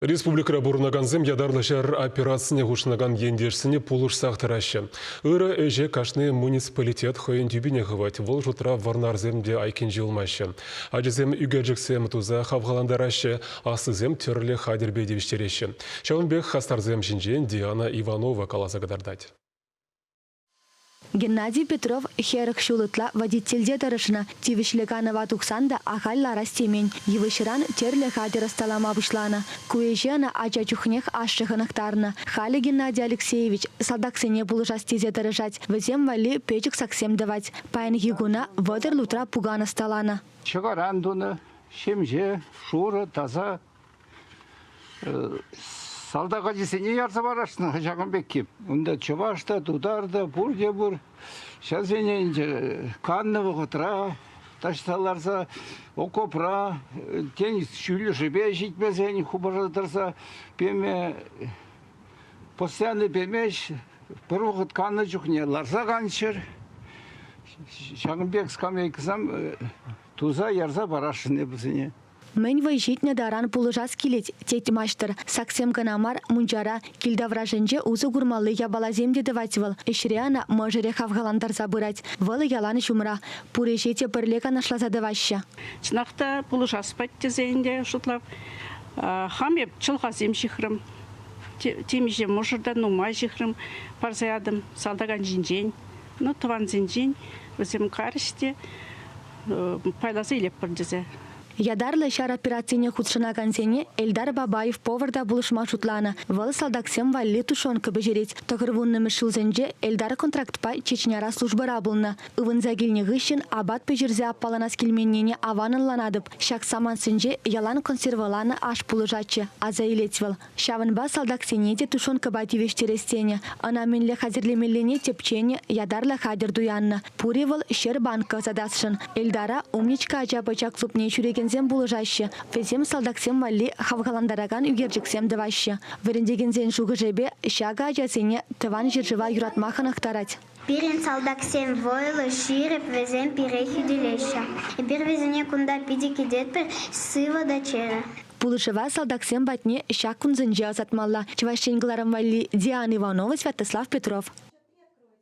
Республикӑра пурӑнакансем ятарлӑ ҫар операцине хутшӑнакан ентешсене пулӑшсах тӑраҫҫӗ. Ырӑ ӗҫе кашни муниципалитет хӑйӗн тӳпине хывать, вӑл шутра вӑрнарсем те айккинче юлмаҫҫӗ. Ачасем ӳкерчӗксем туса хавхалантараҫҫӗ, аслисем тӗрлӗ хатӗрпе тивӗҫтереҫҫӗ. Ҫавӑн пек хастарсем ҫинчен Диана Иванова каласа кӑтартать. Геннадий Петров 40 ҫул ытла водительте тӑрӑшнӑ. Тивӗҫлӗ канӑва тухсан та ахаль ларас темен, йывӑҫран тӗрлӗ хатӗр ӑсталама пуҫланӑ. Ку ӗҫе ӑна ача чухнех ашшӗ хӑнӑхтарнӑ. Халӗ Геннадий Алексеевич салтаксене пулӑшас тесе тӑрӑшать, вӗсем валли пӗчӗк саксем тӑвать. Паянхи куна 30 лутра пукан ӑсталанӑ. Ҫӑкаран тунӑ, ҫемҫе, шурӑ, таса Салтак ачисене ярса парасшӑн ҫакӑн пекки. Унта чӑваш та, тутар та, пурте пур. Ҫавсене ӗнтӗ каннӑ вӑхӑтра таҫта ларса окопра, тен, ҫӳллӗшӗпе ҫитмесен хупӑрса тӑрса пеме, постоянно пемест. Пӗр вӑхӑт каннӑ чухне ларса канччӑр. Ҫакӑн пек скамейкӑсем туса ярса парасшӑн эпӗ вӗсене. Мӗн вӑй ҫитнӗ таран пулӑшас килет, тет маҫтӑр. Саксем кӑна мар, мунчара, кил таврашӗнче усӑ курмалли япаласем те тӑвать вӑл. Ӗҫре ӑна мӑшӑрӗ хавхалантарса пырать. Вӑл ялан ҫумра. Пур ӗҫе те пӗрле канашласа тӑваҫҫӗ. Чӑнах та пулӑшас пать тесе ӗнтӗ шутлап. Хам эп чӑлхасем ҫыхрӑм. Темиҫе мӑшӑр та нумай ҫыхрӑм, парса ятӑм салтак ҫинчен. Ну, тӑвансенчен вӗсем карӗҫ те пайласа илетпӗр тесе. Ятарлӑ ҫар операцине хутшӑнакансене Эльдар Бабаев повар та пулӑшма шутланӑ. Вӑл салтаксем валли тушенка пӗҫерет. Тӑхӑрвуннӑмӗш ҫулсенче Эльдар контрактпа Чечняра службӑра пулнӑ. Ывӑнса килнӗ хыҫҫӑн апат пӗҫерсе аппаланас килменнине аван ӑнланатӑп. Ҫак самантсенче ялан консервӑланӑ аш пулӑшатчӗ, аса илет вӑл. Ҫавӑнпа салтаксене те тушенкӑпа тивӗҫтерес тенӗ. Ӑна мӗнле хатӗрлемеллине тӗпченӗ, ятарлӑ хатӗр туяннӑ. Пурӗ вӑл 100 банка ӑсатасшӑн. Эльдара Умничка ача-пӑча клубне ҫӳрекенсем пулӑшаҫҫӗ. Вӗсем салтаксем валли хавхалантаракан ӳкерчӗксем тӑваҫҫӗ. Вӗрентекенсен шухӑшӗпе, ҫакӑ ачасене Тӑван ҫӗршыва юратма хӑнӑхтарать. Пирӗн салтаксем вӑйлӑ, ҫирӗп, вӗсем пире хӳтӗлеҫҫӗ. Эпир вӗсене кунта питӗ кӗтетпӗр, сывӑ та чӗрӗ. Пулӑшӑва салтаксем патне ҫак кунсенче ӑсатмалла. Чӑваш Ен кӑларӑм валли Диана Иванова, Святослав Петров.